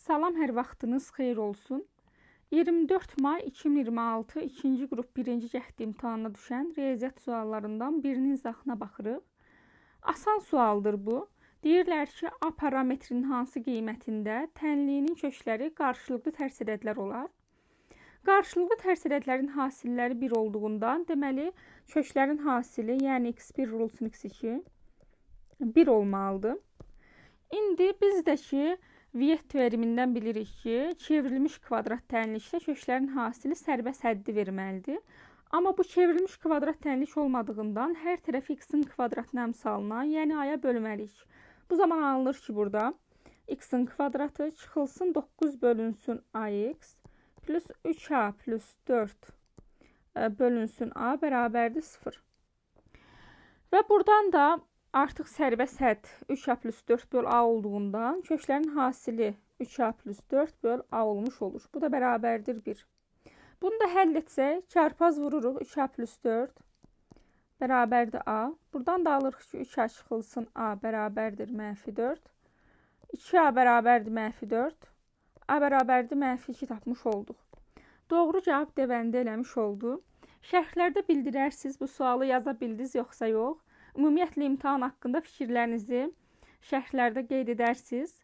Salam, hər vaxtınız xeyir olsun. 24 may 2026 ikinci qrup 1-ci cəhd imtahanına düşən riyaziyyat suallarından birinin izahına baxırıq. Asan sualdır bu. Deyirlər ki, A parametrinin hansı qiymətində tənliyinin kökləri qarşılıqlı tərs ədədlər olar. Qarşılıqlı tərs ədədlərin hasilləri 1 olduğundan, deməli, köklərin hasili, yəni x1 vurulsun x2 1 olmalıdır. İndi biz də ki, Viet teoremindən bilirik ki, çevrilmiş kvadrat tənlikdə köklərin hasili sərbəst həddi verməlidir. Amma bu çevrilmiş kvadrat tənlik olmadığından hər tərəfi x-in kvadratına əmsalına, yəni a-ya bölməliyik. Bu zaman alınır ki, burada x-in kvadratı çıxılsın 9 bölünsün ax plus 3a plus 4 bölünsün a bərabərdir 0. Və buradan da artıq sərbəst hədd 3a plus 4 böl a olduğundan köklərin hasili 3a plus 4 böl a olmuş olur. Bu da bərabərdir 1. Bunu da həll etsək, çarpaz vururuq 3a plus 4 bərabərdir a. Buradan da alırıq ki, 3a çıxılsın a bərabərdir mənfi 4. 2a bərabərdir mənfi 4. A bərabərdir mənfi 2 tapmış olduq. Doğru cavab D bəndi eləmiş oldu. Şərhlərdə bildirərsiniz, bu sualı yaza bildiniz yoxsa yox. Ümumiyyətlə, imtahan haqqında fikirlərinizi şərhlərdə qeyd edərsiniz.